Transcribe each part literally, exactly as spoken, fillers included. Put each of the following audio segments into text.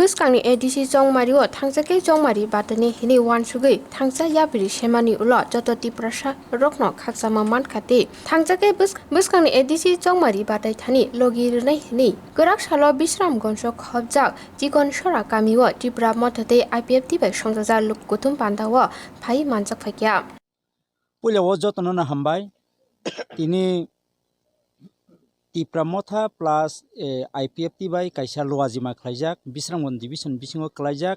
Bwskangni A D C Chongmari o thangjakhe Chongmari batani hinwi uansugwi thangsa yapri semani ulo joto Tiprasa rokno khakchangma mankha tei thangjakhe bwsk-, bwskangni A D C Chongmari batai thani logi rwnai hinwi kwrak salo Bisramganjo khobjak Chikonsora kamio Tipra Motha tei I P F T bai songchajak luk kuthum pandao phai manjak phaikha. Puila o jotono no hambai. Tini Tipra Motha plus, eh, I P F T bai kaisa luajima khlaijak Bisramganj division bisingo khlaijak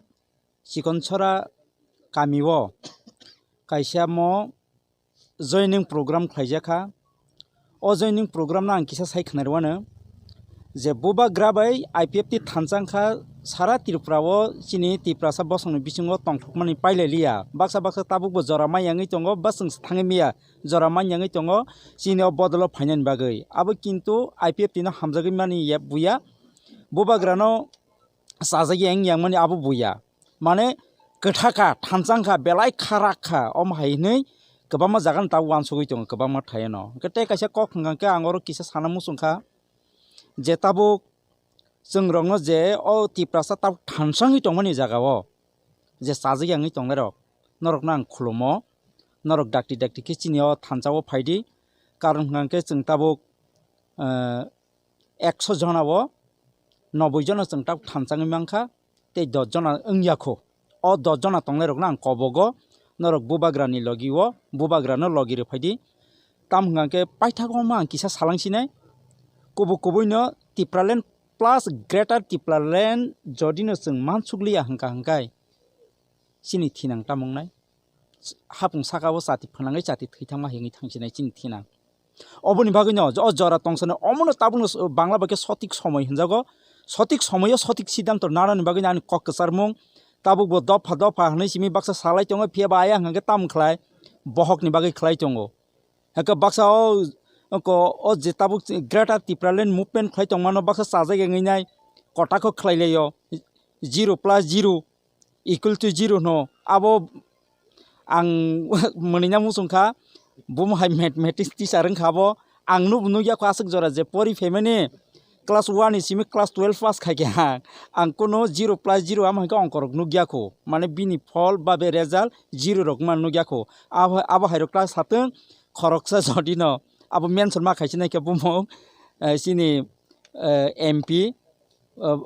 Chikonsora kamio kaisa mo joining program khlaijakha. O joining program no ang kisa sai khwnarwano je bubagra bai I P F T thansa wngkha sara Tripura o chini Tiprasa bosongni bisingo tongthokmani pailai liya. Baksa baksa tabuk bo jora manya wngwi tongo, bwswng se thangwi maya jora manya wngwi tongo chini o bodolo phainani bagwi. Abo kintu I P F T no hamjagwi mani ya buya. Bubagra no chajak yang yang mani abo buya. Mane kwtha kha, thansa wngkha, belai kha rak kha, omo hai hinwi kwbangma jaga no tabuk uansugwi tongo, kwbangma thai no. Hwnkhe tei kaisa kok hwnkha khe ang oro kisa sana muchung kha je tabuk chwng rokno je o Tiprasa tabuk thansa wngwi tongmani jaga o je chajak yang wngwi tongnai rok, norok no ang khulumo, norok dakti dakti khe chini o thansa o phaidi, karon hwnkha khe chwng tabuk, eh, ekso jona o noboi jona chwng tabuk thansa wngwi mankha, tei dos jona wngya kho. O dos jona tongnai rokno ang kobogo, norok bubagra ni logi o, bubagra no logi rw phaidi. Tam hwnkha khe paithago ma ang kisa salang sinai. Kubui kubui no Tipraland plus Greater Tipraland jodi no chwng mansuk liya hwnkha hwnkhe chini thinang tamo wngnai. Hapung saka o chati phwnangwi chati thwi thangma hingwi thangsinai chini thinang. Oboni bagwi no o jora tongsa no omo no tabuk no Bangla bai khe sotik somoi hinjago. Sotik somoi o sotik siddhanto nanani bagwi no ani kok kwcharmung. Tabuk bo dopha dopha hinwi simi baksa salai tongo, phiya ba ayang hwnkhe tamo khlai bohok ni bagwi khlai tongo. Hwnkhe baksa o, o ko, o je tabuk Greater Tipraland movement khlai tongmano baksa chajak wngwi nai kotako khlai laio, zero plus zero equal to zero hwno. Abo ang mwnwina muchung kha, bumo hai mathematics teacher wngkha abo. Ang nuk-, nukya kho aswk jora je pori phaimani class one ni simi class twelve pass khai khe ha. Ang kuno zero plus zero amo hai khe ongkorok nukya kho. Mane bini phol ba be result zero rok man nukya kho. Abo, abo hai rok ta satwng khoroksa jodi no abo mention ma khaisi nai khe bumung, eh, chini, eh, M P, eh,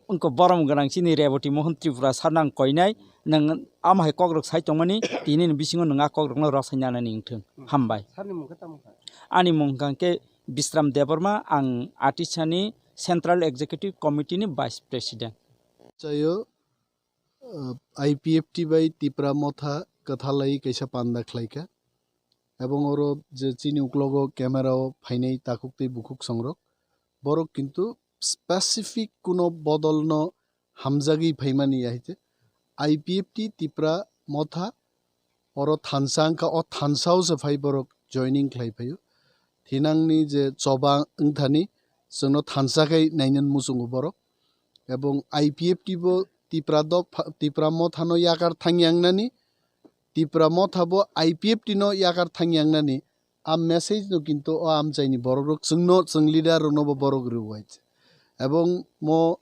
wngkha borom gwnang chini Reboti Mohon Tripura sir no ang koinai, nwng amo hai kok rok sai tongmani, tini ni bisingo nwng a kok rok no rw sai nanani wngthung. Hambai. Sir ni mung khe tamo kha? Ani mung hwnkha khe Bisram Debbarma, ang Atisani Central Executive Committee ni Vice President. Chayo, uh, I P F T bai Tipra Motha kwthalai kaisa panda khlaikha. Ebong oro je chini uklogo camera o phainai takhuk tei bukhuk songrok, borok kintu specific kuno bodolno hamjagwi phaimani ya hai khe I P F T Tipra Motha oro thansa wngkha, o thansa o se phai borok joining khlai phaio. Thinangni je choba wngthani chwngno thansa khai nainani muchungo borok. Ebong I P F T bo Tipra dopha, Tipra Mothano yakar thangya wngnani, Tipra Motha bo I P F T no yakar thangya wngnani, a message no kintu o amchaini borok rok chwngno, chwng leader rokno bo borok rw hai se. Ebong mo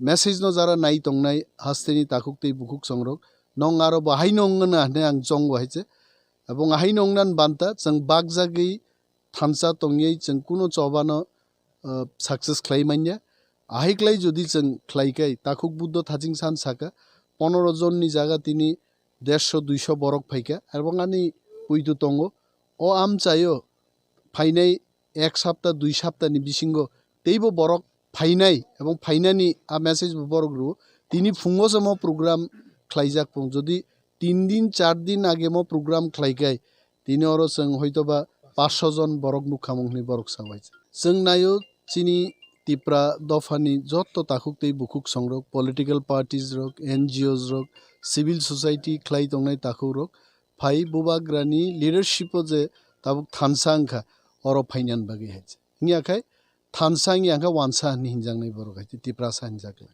message no jara nai tongnai hasteni takhuk tei bukhuk songrok, nong aro bo haino wngna hwnwi ang chongo hai se. Ebong haino wngna banta chwng bakjagwi thansa tongwi chwng kuno chobano, uh, success khlai manya. Ahai klai jodi chwng khlai kai, takhuk Buddho thaching san saka, ponoro jon ni jaga tini dersho duisho borok phaikha, ebong ani puitu tongo. O amchaio phainai ek sapta, dui sapta ni bisingo teibo borok phainai, ebong phainani a message bo borok rwo. Tini phungo se mo program khlaijak pung. Jodi tin din, char din age mo program khlai kai, tini oro chwng hoitoba paanch sho jon borok nukha mung hwnwi borok sa bai. Chwng naio chini Tipra dophani jotto takhuk tei bukhuk songrok, political parties rok, N G Os rok, civil society khlai tongnai takhuk rok, phai bubagrani leadership o je tabuk thansa wngkha, oro phainan bagwi hai. Wngya khai thansa wngya khe wansa hwnwi hinjaknai borok hai, Tiprasa hinjak.